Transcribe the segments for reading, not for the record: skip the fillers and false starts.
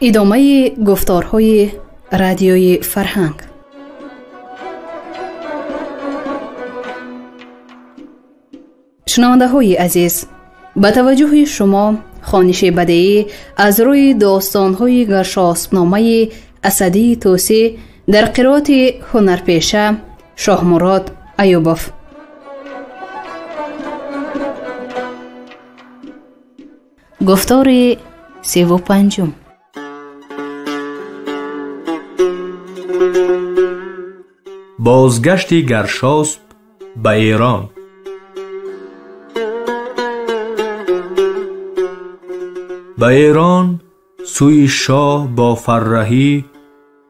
Идомаи гуфторҳои радиои фарҳанг. Шунавандаҳои азиз, ба таваҷҷӯҳи шумо хониши бадеӣ аз рӯи достонҳои Гаршоспномаи Асадии Тӯсӣ дар қироати ҳунарпеша Шоҳмурод Аюбов. Гуфтори 35. Бозгашти Гаршосп ба Эрон. Ба Эрон сӯи шоҳ бо фарраҳӣ,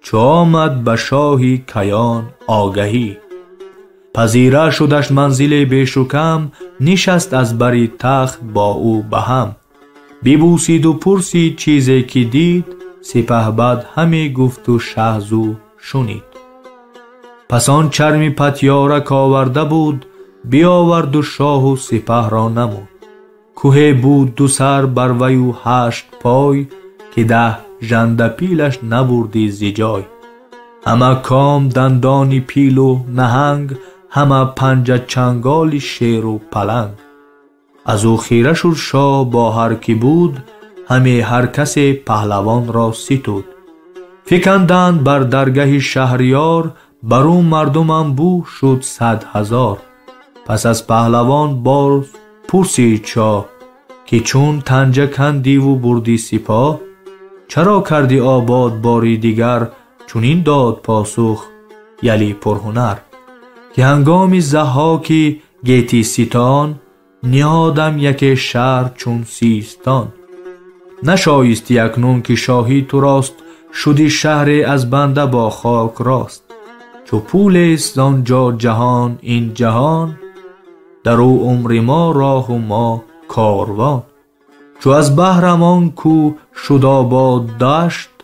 чу омад ба шоҳи каён огаҳӣ. Пазира шудаш манзиле бешукам, нишаст аз бари тахт бо ӯ ба ҳам. Бибӯсиду пурсид чизе ки дид, сипаҳбад ҳаме гуфту шаҳ зу шунид. Пас он чарми патёра коварда буд, биёварду шоҳу сипаҳро намуд. Кӯҳе буд ду сар бар ваю ҳашт пой, ки 10 жандапилаш набурди зи ҷой. Ҳама ком дандони пилу наҳанг, ҳама панҷа чанголи шеру паланг. Аз ӯ хира шуд шоҳ бо ҳар ки буд, ҳаме ҳар касе паҳлавонро ситуд. Фиканданд бар даргаҳи шаҳриёр, бар ӯ мардумам бӯ шуд 100 000. Пас аз паҳлавон боз пурсид шоҳ, ки чун танҷа кандиву бурди сипоҳ, чаро карди обод бори дигар, чунин дод посух яли пурҳунар, ки ҳангоми Заҳҳоки гетиситон, ниҳодам яке шаҳр чун Систон. Нашоисти акнун ки шоҳӣ ту рост, шуди шаҳре аз банда бо хок рост. Чу пулест зон ҷо ҷаҳон ин ҷаҳон, дар ӯ умри мо роҳу мо корвон. Чу аз баҳрам он ку шуд обод дашт,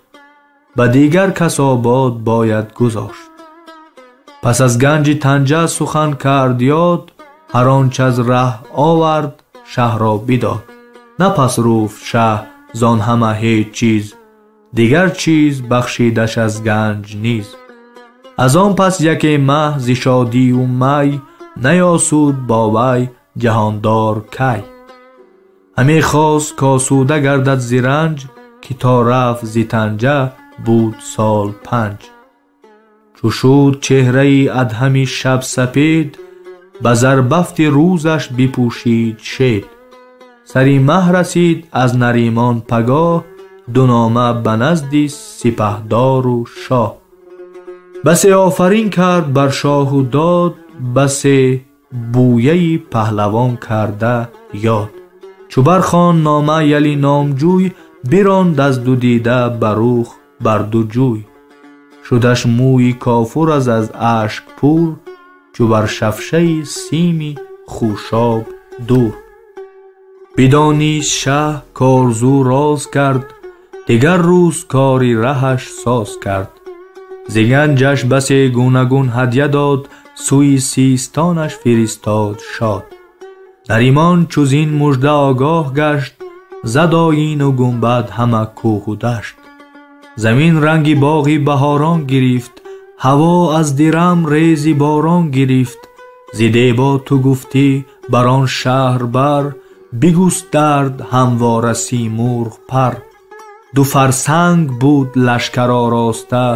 ба дигар кас обод бояд гузошт. Пас аз ганҷи танҷа сухан кард ёд, ҳар он ч аз раҳ овард шаҳрро бидод. Напас руфт шаҳ зон ҳама ҳеҷ чиз, дигар чиз бахшидаш аз ганҷ низ. Аз он пас яке маҳ зи шодию май, наёсуд бо вай ҷаҳондор кай. Ҳаме хост косуда гардад зи ранҷ, ки то рафт зи танҷа буд сол 5. Чу шуд чеҳраи адҳами шаб сапед, ба зарбафти рӯзаш бипӯшид шед. Сари маҳ расид аз Наримон пагоҳ, ду нома ба назди сипаҳдору шоҳ. Басе офарин кард бар шоҳу дод, басе бӯяи паҳлавон карда ёд. Чу бархон нома яли номҷӯй, биронд аз ду дида ба рух бар ду ҷӯй. Шудаш мӯи кофур аз ашк пур, чу бар шафшаи сими хушоб дур. Бидонист шаҳ корзу роз кард, дигар рӯз кори раҳаш соз кард. Зи ганҷаш басе гунагун ҳадя дод, сӯи Систонаш фиристод шод. Наримон чу зин мужда огоҳ гашт, зад оину гунбад ҳама кӯҳу дашт. Замин ранги боғи баҳорон гирифт, ҳаво аз дирам рези борон гирифт. Зи дебо ту гуфтӣ бар он шаҳр бар, бигустард ҳамвора Симурғ пар. Ду фарсанг буд лашкар ороста,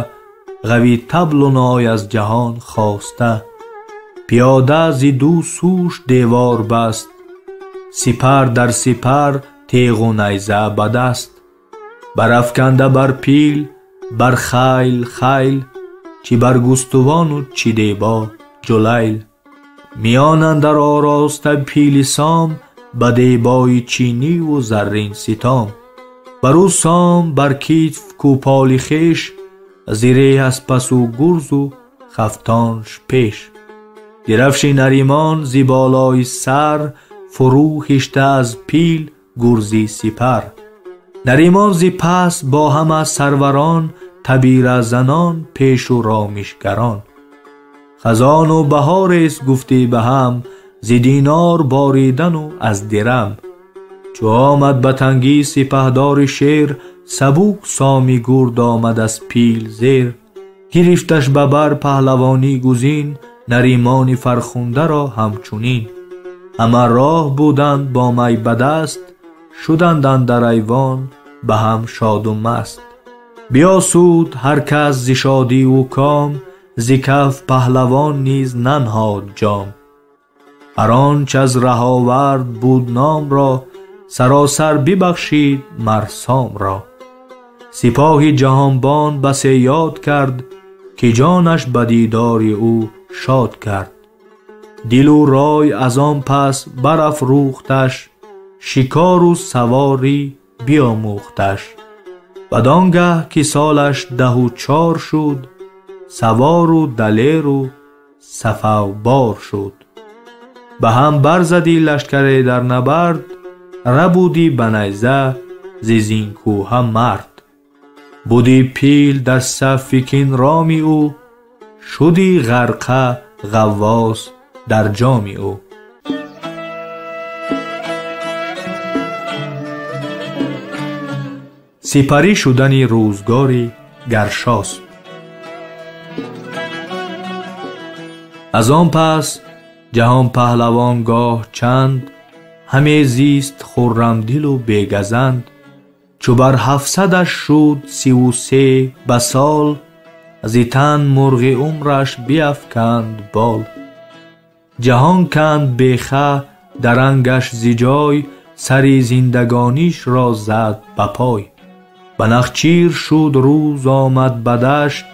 ғави таблу ной аз ҷаҳон хоста. Пиёда зи ду сӯш девор баст, сипар дар сипар теғу найза ба даст. Барафканда бар пил, бар хайл хайл, чи бар густувану чи дебо ҷулайл. Миён андар ороста пили сом, ба дебои чиниву заррин ситом. Бар ӯ сом бар китф кӯполи хеш, зиреҳ аз пасу гурзу хафтонш пеш. Дирафши Наримон зи болои сар, фурӯ ҳишта аз пил гурзи сипар. Наримон зи пас бо ҳама сарварон, табиразанон пешу ромишгарон. خزان و بهار است گفتی به هم، ز دینار باریدن و از درم. چو آمد به تنگی سپهدار شیر، سبوک سامی گرد آمد از پیل زیر. گرفتش به بر پهلوانی گزین، نریمان فرخنده را همچنین. همه راه بودند با می به دست، شدند اندر ایوان به هم شاد و مست. بیاسود هر کس ز شادی و کام، ز کف پهلوان نیز ننهاد جام. هر آنچ از ره آورد بود نام را، سراسر ببخشید مر سام را. سپاه جهانبان بسی یاد کرد، که جانش به دیدار او شاد کرد. دل و رای از آن پس برافروختش، شکار و سواری بیاموختش. بدانگه که سالش 14 شد، سوار و دلیر و صفوبار شد. به هم برزدی لشکر در نبرد، ربودی به نیزه ز زین کوه مرد. بودی پیل در صف کین رامی او، شدی غرقه غواص در جام او. سپری شدن روزگاری گرشاسپ. از آن پس جهان پهلوان گاه چند، همه زیست خرم دل و بیگزند. چو بر 700 شد 33 به سال، ز تن مرغ عمرش بیفکند بال. جهان کند بیخه درنگش ز جای، سر زندگانیش را زد به پای. به نخچیر شد روز آمد به دشت،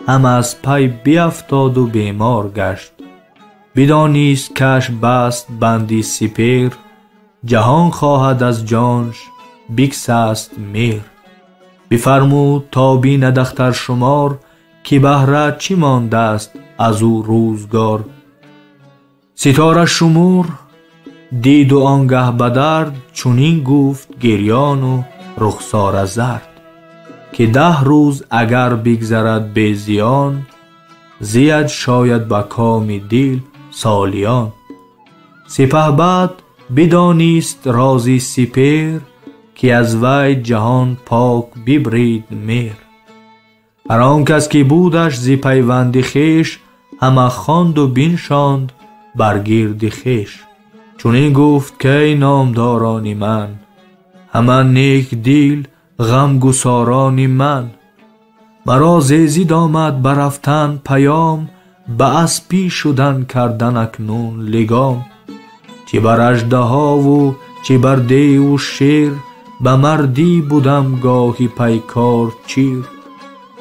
هم از پی بیفتاد و بیمار گشت. بدانیست کش بست بندی سپر، جهان خواهد از جانش بگسست مهر. بفرمود تا بیند اختر شمار، که بهره چی مانده است از او روزگار. ستاره شمر دید و آنگه به درد، چنین گفت گریان و رخساره زرد. که 10 روز اگر بگذرد بی زیان، زید شاید به کام دل سالیان. سپهبد بدانیست رازی سپر، که از وی جهان پاک ببرید مهر. هر آن کس که بودش ز پیوند خویش، همه خواند و بنشاند بر گرد خویش. چنین گفت که ای نامداران من، همه نیک دل غمگساران من. مرا زیزید آمد برفتن پیام، به اسپی شدن کردن اکنون لگام. چه بر اژدها و چه بر دیو و شیر، به مردی بودم گاهی پیکار چیر.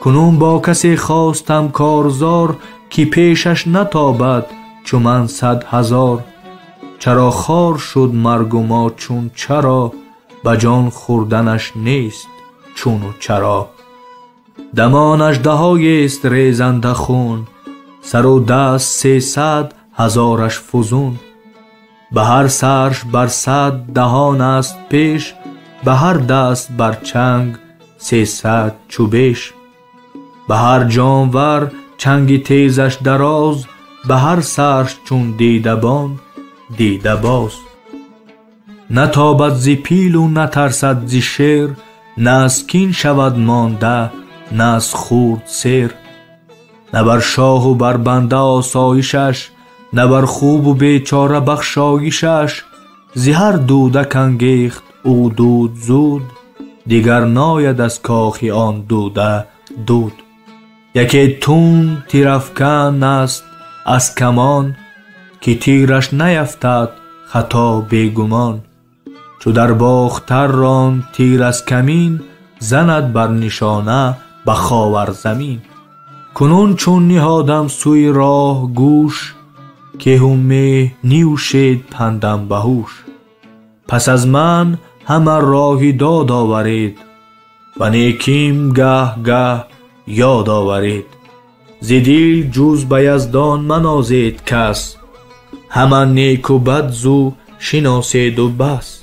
کنون با کسی خواستم کارزار، که پیشش نتابد چو من 100,000. چرا خوار شد مرگ و ما چون چرا، به جان خوردنش نیست چون و چرا. دمان اژدهای است ریزنده خون، سر و دست 300,000 فزون. به هر سرش بر 100 دهان است پیش، به هر دست بر چنگ 300 چوبش. به هر جانور چنگ تیزش دراز، به هر سرش چون دیدبان دیده باز. نتابد ز پیل و نترسد ز شیر، نه از کین شود مانده نه از خورد سیر. نه بر شاه و بر بنده آسایشش، نه بر خوب و بیچاره بخشایشش. ز هر دوده کانگیخت او دود زود، دیگر ناید از کاخ آن دوده دود. یکی تند تیرافکن است از کمان، که تیرش نیفتد خطا بیگمان. چو در باختر راند تیر از کمین، زند بر نشانه به خاور زمین. کنون چون نهادم سوی راه گوش، که همه نیوشید پندم بهوش. پس از من همه راهی داد آورید، و نیکیم گه گه یاد آورید. ز دل جز به یزدان منازید کس، همه نیک و بد زو شناسید و بس.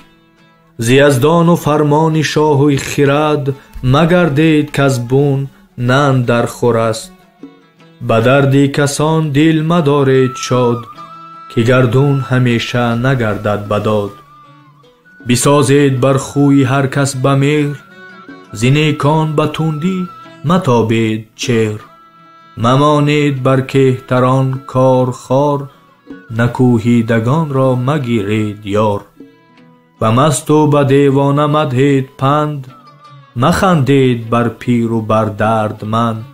ز یزدان و فرمان شاه خرد، مگردید کز بون نان در خور است. Ба дарди касон дил мадоред шод, ки гардун ҳамеша нагардад ба дод. Бисозед бар хӯи ҳар кас ба меҳр, зи некон ба тундӣ матобед чеҳр. Мамонед бар кеҳтарон кор хор, накӯҳидагонро магиред ёр. Ба масту ба девона мадҳед панд, махандед бар пиру бар дардманд.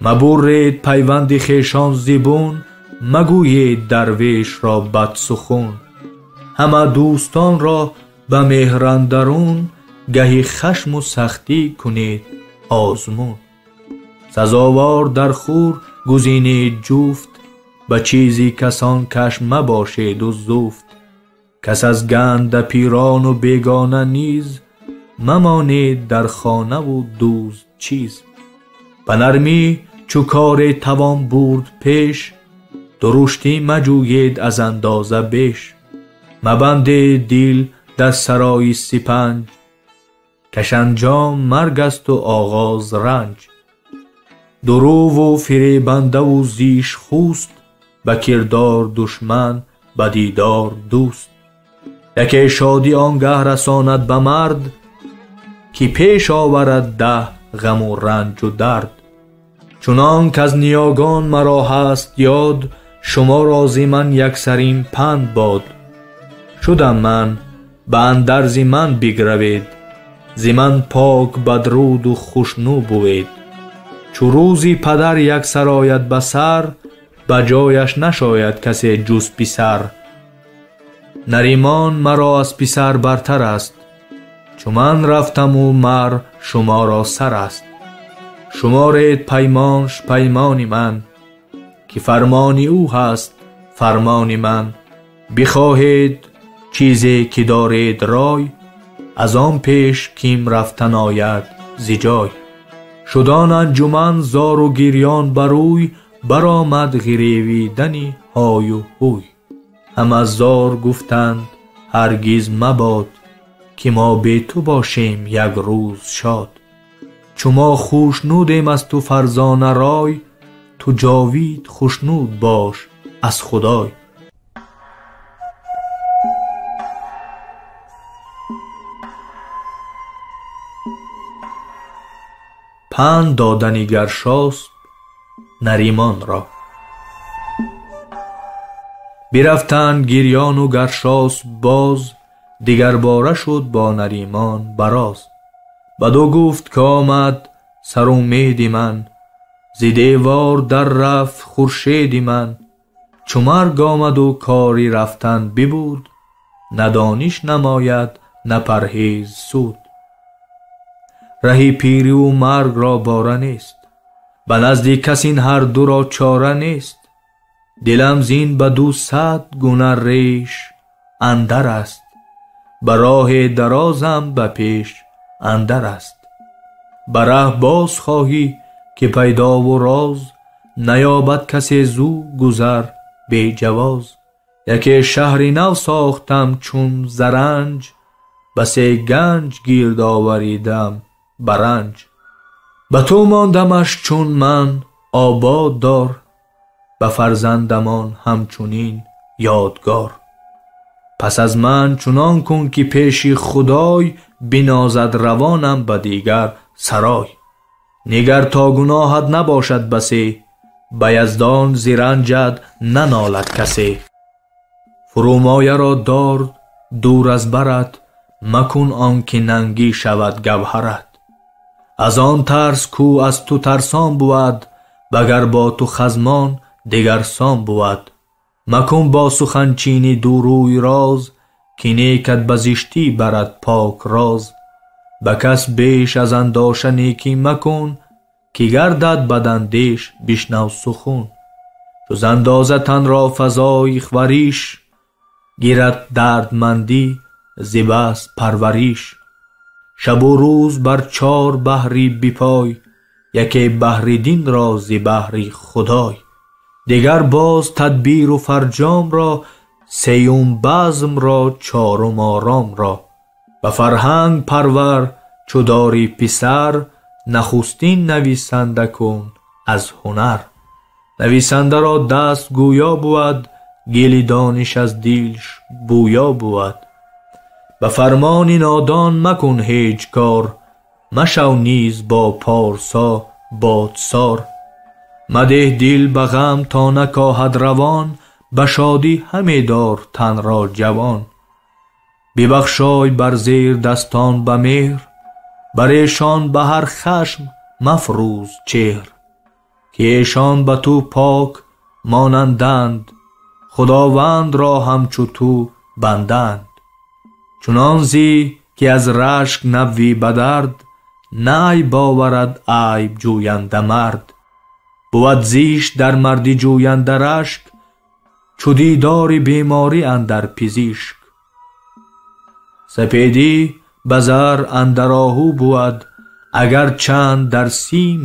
Мабурред пайванди хешон зибун, магӯед дарвешро бадсухун. Ҳама дӯстонро ба меҳрандарун, гаҳи хашму сахтӣ кунед озмун. Сазовор дар хур гузинед ҷуфт, ба чизи касон каш мабошеду зуфт. Кас аз ганда пирону бегона низ, мамонед дар хонаву дӯзд чиз. Ба нармӣ чу коре тавон бурд пеш, дуруштӣ маҷӯед аз андоза беш. Мабандед дил дар сарои сипанҷ, кашанҷом марг асту оғоз ранҷ. Дурӯву фиребандаву зиш хуст, ба кирдор душман, ба дидор дӯст. Яке шодӣ он гаҳ расонад ба мард, ки пеш оварад даҳ ғаму ранҷу дард. Чунон каз ниёгон маро ҳаст ёд, шуморо зи ман яксарин панд бод. Шудам ман, ба андарзи ман бигравед, зи ман пок бадруду хушнӯ бувед. Чу рӯзи падар як сарояд ба сар, ба ҷояш нашояд касе ҷуз писар. Наримон маро аз писар бартар аст, чу ман рафтаму мар шуморо сар аст. Шуморед паймонш паймони ман, ки фармони ӯ ҳаст фармони ман. Бихоҳед чизе ки доред рой, аз он пеш ким рафтан ояд зи ҷой. Шудон анҷуман зору гирён барӯй, баромад ғиревидани ҳою ҳуй. Ҳама зор гуфтанд ҳаргиз мабод, ки мо бе ту бошем як рӯз шод. Чу мо хушнудем аз ту фарзона рой, ту ҷовид хушнуд бош аз Худой. Панд додани Гаршосп Наримонро. Бирафтанд гирёну Гаршосп боз, дигарбора шуд бо Наримон бароз. Баду гуфт ки омад сарумеди ман, зи девор дар рафт хуршеди ман. Чу марг омаду кори рафтан бибуд, на дониш намояд на парҳез суд. Раҳи пирию маргро бора нест, ба назди кас ин ҳар дуро чора нест. Дилам зин ба ду сад гуна реш андар аст, ба роҳи дарозам ба пеш андар аст. Ба раҳ боз хоҳӣ ки пайдову роз, наёбад касе зу гузар беҷавоз. Яке шаҳри нав сохтам чун заранҷ, басе ганҷ гирд оваридам ба ранҷ. Ба ту мондамаш чун ман обод дор, ба фарзандамон ҳамчунин ёдгор. Пас аз ман чунон кун ки пеши Худой, бинозад равонам ба дигар сарой. Нигар то гуноҳат набошад басе, ба Яздон зи ранҷат нанолад касе. Фурӯмояро дор дур аз барат, макун он ки нангӣ шавад гавҳарат. Аз он тарс кӯ аз ту тарсон бувад, вагар бо ту хазмон дигарсон бувад. Макун бо суханчини дурӯй роз, ки некат ба зиштӣ барад пок роз. Ба кас беш аз андоша некӣ макун, ки гардад бадандеш бишнав сухун. Чу андоза танро фазои хвариш, гирад дардмандӣ зи бас парвариш. Шабу рӯз бар чор баҳри бипой, яке баҳри динро зи баҳри Худой. Дигар боз тадбиру фарҷомро, сеюм базмро, чорум оромро. Ба фарҳанг парвар чу дори писар, нахустин нависанда кун аз ҳунар. Нависанда ро даст гӯё буд, гили дониш аз дилш бӯё буд. Ба фармони нодон макун ҳеҷ кор, машав низ бо порсо бодсор. Мадеҳ дил ба ғам то накоҳад равон, ба шодӣ ҳаме дор тан ро ҷавон. Бибахшой бар зер дастон ба меҳр, бар эшон ба ҳар хашм мафрӯз чеҳр. Ки эшон ба ту пок монанданд, Худованд ро ҳамчу ту банданд. Чунон зӣ ки аз рашк навӣ ба дард, на айб оварад айб ҷӯянда мард. Бувад зишт дар марди ҷӯянда рашк, чу дидори беморӣ андар пизишк. Сапедӣ ба зар андар оҳу бувад, агар чанд дар сим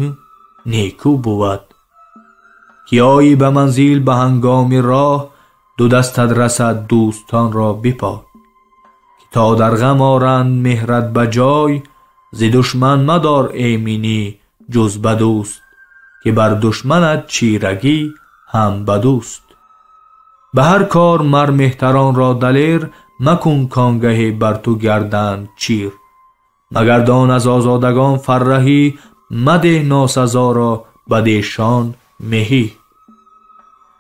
некӯ бувад. Ки оӣ ба манзил ба ҳангоми роҳ, ду дастат расад дӯстонро бипой. Ки то дар ғам оранд меҳрат ба ҷой, зи душман мадор эминӣ ҷуз ба дӯст, ки бар душманат чирагӣ ҳам ба дӯст. Ба ҳар кор мар меҳтаронро далер, макун конгаҳе бар ту гарданд чир. Магардон аз озодагон фарраҳӣ, мадеҳ носазоро бадешон меҳӣ.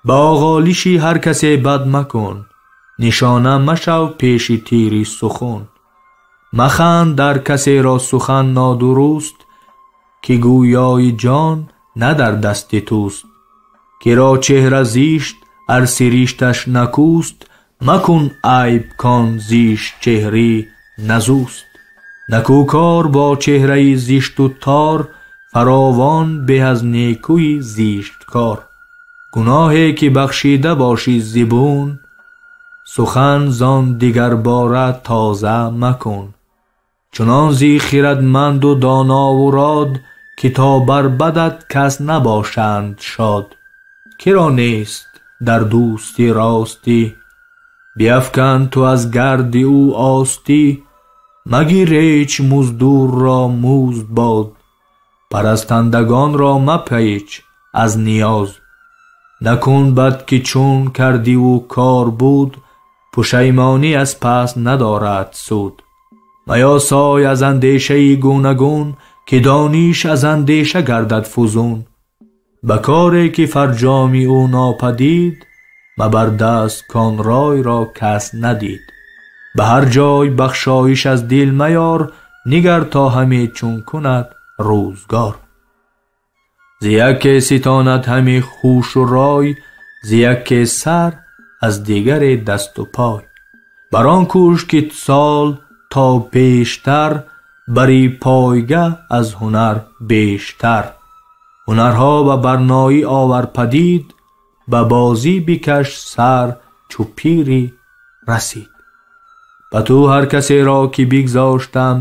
Ба оғолиши ҳар касе бад макун, нишона машав пеши тири сухун. Маханд дар касеро сухан нодуруст, ки гӯёи ҷон на дар дасти туст. Киро чеҳра зишт ар сиришташ накӯст, макун айб кон зишт чеҳрӣ назӯст. Накӯкор бо чеҳраи зишту тор, фаровон беҳ аз некӯи зишткор. Гуноҳе ки бахшида бошӣ зибун, сухан зон дигарбора тоза макун. Чунон зи хирадманду донову род, ки то бар бадат кас набошанд шод. Киро нест дар дӯстӣ ростӣ, биафкан ту аз гарди ӯ остӣ. Магир ҳеҷ муздурро музд бод, парастандагонро мапеч аз ниёз. Накун бад ки чун кардиву кор буд, пушаймонӣ аз пас надорад суд. Маясой аз андешаи гунагун, ки дониш аз андеша гардад фузун. Ба коре ки фарҷоми ӯ нопадид, мабар даст кон ройро кас надид. Ба ҳар ҷой бахшоиш аз дил маёр, нигар то ҳаме чун кунад рӯзгор. Зи яке ситонад ҳаме хушу рой, зи яке сар аз дигаре дасту пой. Бар он кӯш ки сол то пештар, бари пойгаҳ аз ҳунар бештар. Ҳунарҳо ба барноӣ овар падид, ба бозӣ бикаш сар чу пирӣ расид. Ба ту ҳар касеро ки бигзоштам,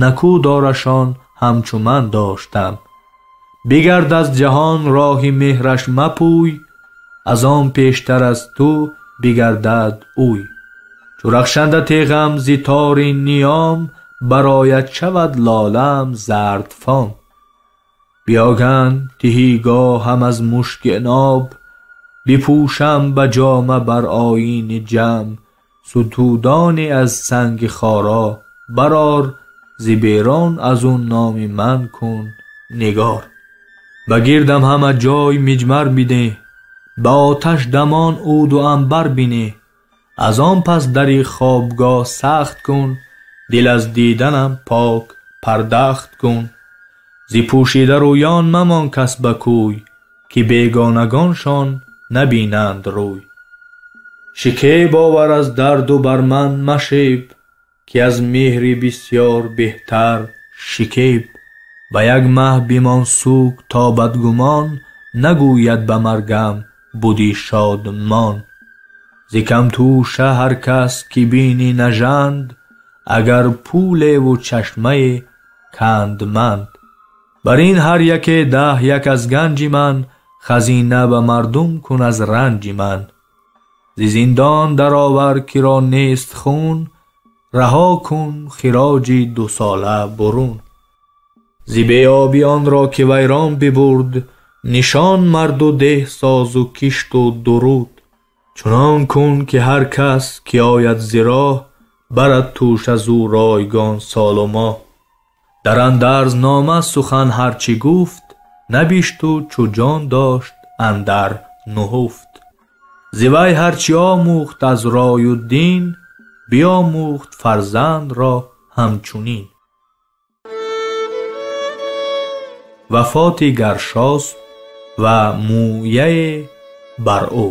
накӯ дорашон ҳамчу ман доштам. Бигард аз ҷаҳон роҳи меҳраш мапӯй, аз он пештар аз ту бигардад ӯй. Чу рахшанда теғам зи тори ниём, барояд шавад лолаам зардфом. Биёган тиҳигоҳам аз мушки ноб, бипӯшам ба ҷома бар оини ҷамъ. Сутудоне аз санги хоро барор, зи берон аз ӯ номи ман кун нигор. Ба гирдам ҳама ҷой миҷмар бинеҳ, ба оташ дамон уду анбар бинеҳ. Аз он пас дари хобгоҳ сахт кун, дил аз диданам пок пардахт кун. Зи пӯшида рӯён мамон кас ба кӯй, ки бегонагоншон набинанд рӯй. Шикеб овар аз дарду бар ман машеб, ки аз меҳри бисёр беҳтар шикеб. Ба як маҳ бимон суг то бадгумон, нагӯяд ба маргам будӣ шодмон. Зи камтӯша ҳар кас ки бинӣ нажанд, агар пулеву чашмае кандманд. Бар ин ҳар яке 10 як аз ганҷи ман, хазина ба мардум кун аз ранҷи ман. Зи зиндон даровар киро нест хун, раҳо кун хироҷи 2 сола бурун. Зи беобӣ онро ки вайрон бибурд, Нишон марду деҳ созу кишту дуруд. Чунон кун ки ҳар кас ки ояд зи роҳ, барад тӯш аз ӯ ройгон солу моҳ. Дар андарзнома сухан ҳар чӣ гуфт, набишту чу ҷон дошт андар нуҳуфт. Зи вай ҳар чӣ омӯхт аз рою дин, биомӯхт фарзанд ро ҳамчунин. Вафоти Гаршосп ва мӯяе бар ӯ.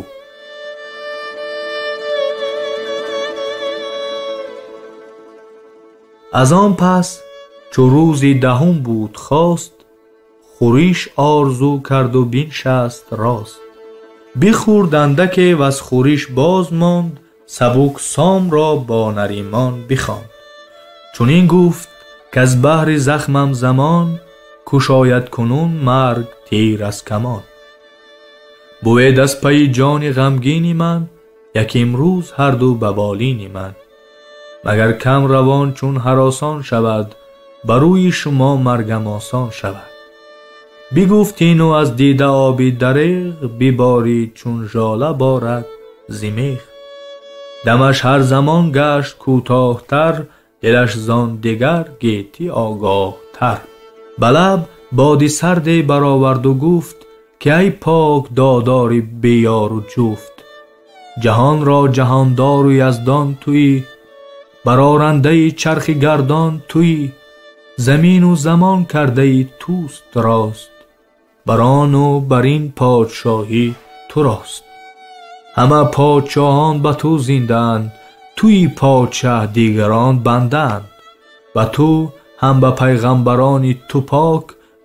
Аз он пас чу рӯзи даҳум буд хост, хӯриш орзу карду биншаст рост. Бихӯрд андаке ваз хӯриш боз монд, сабук Сомро бо Наримон бихонд. Чунин гуфт каз баҳри захмам замон, кушояд кунун марг тир аз камон. Бувед аз пайи ҷони ғамгини ман, як имрӯз ҳарду ба болини ман. Магар кам равон чун ҳаросон шавад, ба рӯи шумо маргам осон шавад. Бигуфт ину аз дида оби дареғ, биборид чун жола борад зи меғ. Дамаш ҳар замон гашт кӯтоҳтар, дилаш зон дигар гетӣ огоҳтар. Ба лаб боди сарде бароварду гуфт, ки ай пок додори беёру ҷуфт. Ҷаҳонро ҷаҳондору яздон туӣ, барорандаи чархи гардон туӣ. Замину замон кардаи туст рост, бар ону бар ин подшоҳӣ турост. Ҳама подшоҳон ба ту зиндаанд, туи подшаҳ дигарон бандаанд. Ба ту ҳам ба пайғамбарони ту пок,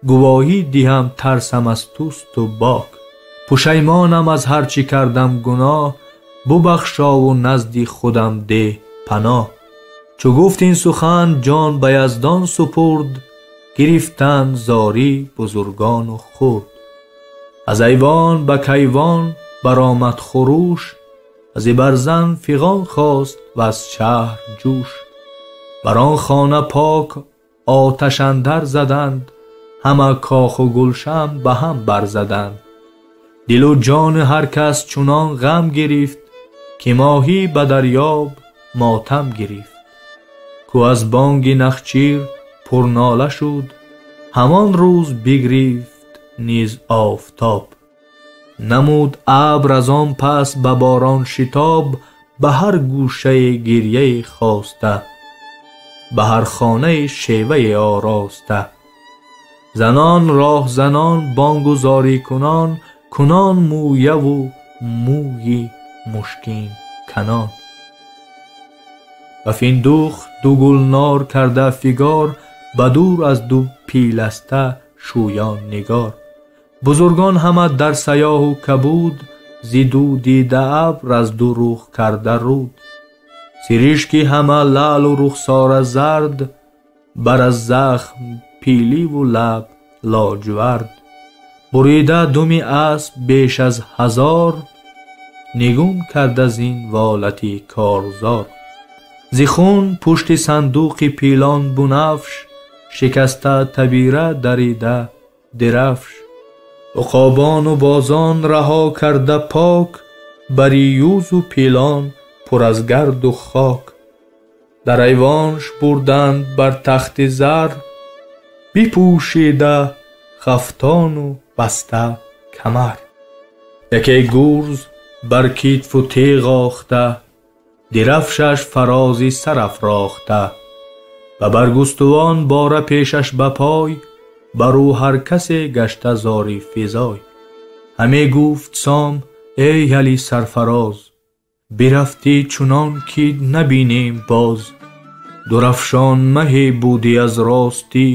гувоҳӣ диҳам тарсам аз тусту бок. Пушаймонам аз ҳар чӣ кардам гуноҳ, бубахшову назди худам деҳ паноҳ. Чу гуфт ин сухан ҷон ба яздон супурд, гирифтанд зорӣ бузургону хурд. Аз айвон ба кайвон баромад хурӯш, аз барзан фиғон хост ва аз шаҳр ҷӯш. Бар он хона пок оташ андар заданд, ҳама коху гулшан ба ҳам барзаданд. Дилу ҷони ҳар кас чунон ғам гирифт, ки моҳӣ ба дарёб мотам гирифт. Ку аз бонги нахчир пурнола шуд, ҳамон рӯз бигрифт низ офтоб. Намуд абр аз он пас ба борон шитоб, ба ҳар гӯшае гирьяе хоста, ба ҳар хонае шевае ороста. Занон роҳзанон бонгу зорӣ кунон, кунон мӯяву мӯйи мушкин канон. Ба финдух ду гулнор карда фигор, ба дур аз ду пиласта шӯён нигор. Бузургон ҳама дар саёҳу кабуд, зи ду дида абр аз ду рух карда руд. Сиришки ҳама лаълу рухсора зард, бар аз захм пиливу лаб лоҷувард. Бурида думи асп беш аз 1000, нигун карда зин волати корзор. Зи хун пушти сандуқи пилон бунафш, шикаста табира дарида дирафш. Уқобону бозон раҳо карда пок, бари юзу пилон пур аз гарду хок. Дар айвонш бурданд бар тахти зар, бипӯшида хафтону баста камар. Яке гурз бар китфу теғ охта, дирафшаш фарози сар афрохта. Ба баргустувон бора пешаш ба пой, бар ӯ ҳар касе гашта зори физой. Ҳаме гуфт Сом: эй Али сарфароз, бирафтӣ чунон ки набинем боз. Дурафшон маҳе будӣ аз ростӣ,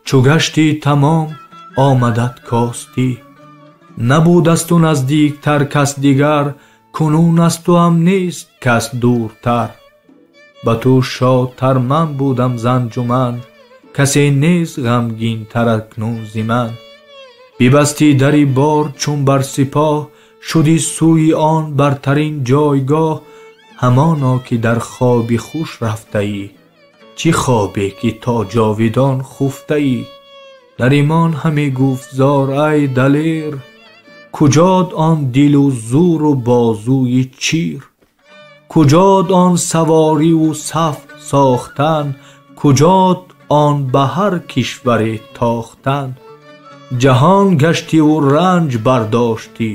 чу гаштӣ тамом омадат костӣ. Набуд аз ту наздиктар кас дигар, кунун аз туам нест кас дуртар. Ба ту шодтар ман будам занҷуман, касе нест ғамгинтар акнун зи ман. Бибастӣ дари бор чун бар сипоҳ, шудӣ сӯи он бартарин ҷойгоҳ. Ҳамоно ки дар хоби хуш рафтаӣ, чӣ хобе ки то ҷовидон хуфтаӣ. Наримон ҳаме гуфт зор ай далер, куҷод он дилу зуру бозуи чир? Куҷод он савориву саф сохтан, куҷод он ба ҳар кишваре тохтан? Ҷаҳон гаштиву ранҷ бардоштӣ,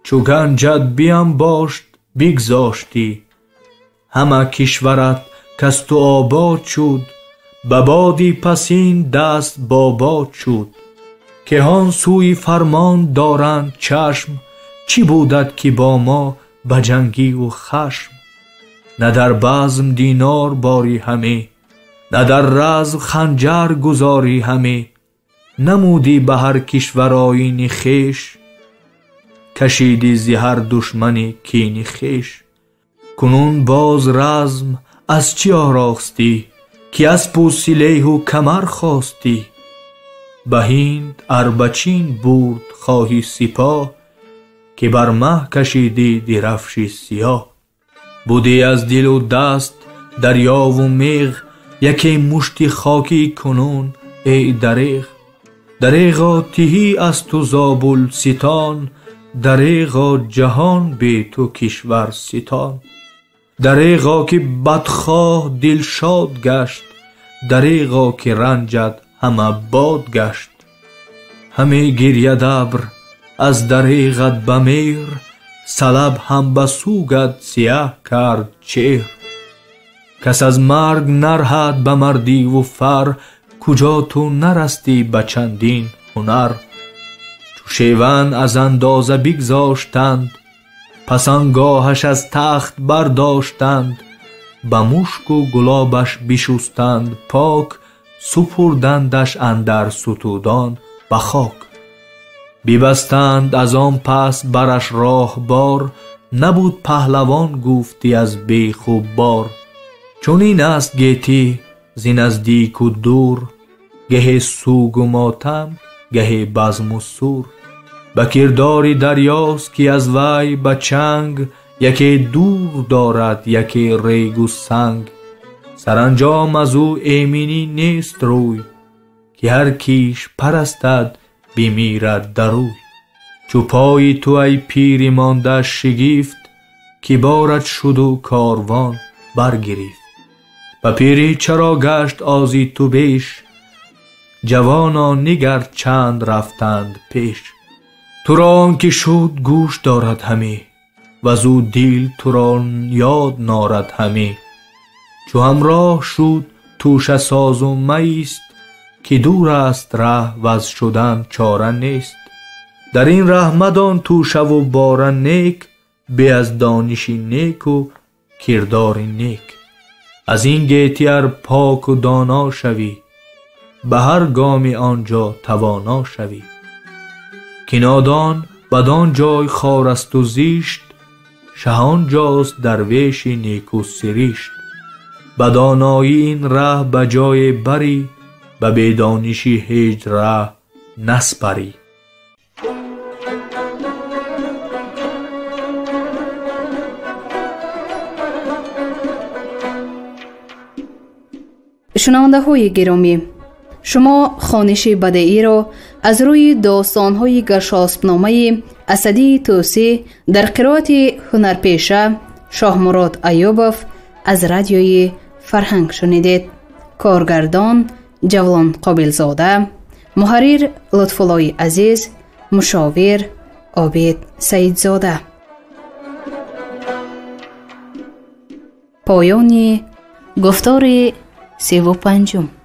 чу ганҷат биамбошт бигзоштӣ. Ҳама кишварат каз ту обод шуд, ба боди пасин даст бобод шуд. Кеҳон сӯи фармон доранд чашм, чӣ будад ки бо мо ба ҷангиву хашм? На дар базм динор борӣ ҳаме, на дар разм ханҷар гузорӣ ҳаме. Намудӣ ба ҳар кишвар оини хеш, кашидӣ зи ҳар душмани кини хеш. Кунун боз разм аз чӣ оростӣ, ки аспу силеҳу камар хостӣ? Ба ҳинд арбачин бурд хоҳӣ сипоҳ, ки бар маҳ кашидӣ дирафши сиёҳ. Будӣ аз дилу даст дарёву меғ, яке мушти хокӣ кунун эй дареғ. Дареғо тиҳӣ аз ту Зобулситон, дареғо ҷаҳон бе ту кишвар ситон. Дареғо ки бадхоҳ дилшод гашт, дареғо ки ранҷат ҳама бод гашт. Ҳаме гиряд абр аз дареғат ба меҳр, салаб ҳам ба сугат сиёҳ кард чеҳр. Кас аз марг нарҳад ба мардиву фар, куҷо ту нарастӣ ба чандин ҳунар. Чу шеван аз андоза бигзоштанд, пас он гоҳаш аз тахт бардоштанд. Ба мушку гулобаш бишустанд пок, супурдандаш андар сутудон ба хок. Бибастанд аз он пас бараш роҳбор, набуд паҳлавон гуфтӣ аз беху бор. Чунин аст гетӣ зи наздику дур, гаҳе сугу мотам, гаҳе базму сур. Ба кирдори дарёст ки аз вай ба чанг, яке дур дорад, яке регу санг. Саранҷом аз ӯ эминӣ нест рӯй, ки ҳар киш парастад бимирад дар ӯй. Чу пои ту ай пири монда шигифт, ки борат шуду корвон баргирифт. Ба пирӣ чаро гашт ози ту беш, ҷавоно нигар чанд рафтанд пеш. Туро он ки шуд гӯш дорад ҳаме, вазу дил туро ёд норад ҳаме. Чу ҳамроҳ шуд тӯшасозу маист, ки дур аст раҳ ваз шудан чора нест. Дар ин раҳ мадон тӯшаву бора нек, бе аз дониши неку кирдори нек. Аз ин гетӣ ар поку доно шавӣ, ба ҳар гоми он ҷо тавоно шавӣ. Ки нодон бадон ҷой хор асту зишт, шаҳон ҷост дарвеши неку сиришт. Ба доноӣ ин раҳ ба ҷое барӣ, ба бедонишӣ ҳеҷ раҳ наспарӣ. Шунавандаҳои гиромӣ, шумо хониши бадеиро аз рӯи достонҳои Гаршоспномаи Асадии Тӯсӣ дар қироати ҳунарпеша Шоҳмурод Аюбов аз радиои Фарҳанг шунидед. Коргардон Ҷавлон Қобилзода, муҳаррир Лутфуллои Азиз, мушовир Обид Саидзода. Поёни гуфтори 35.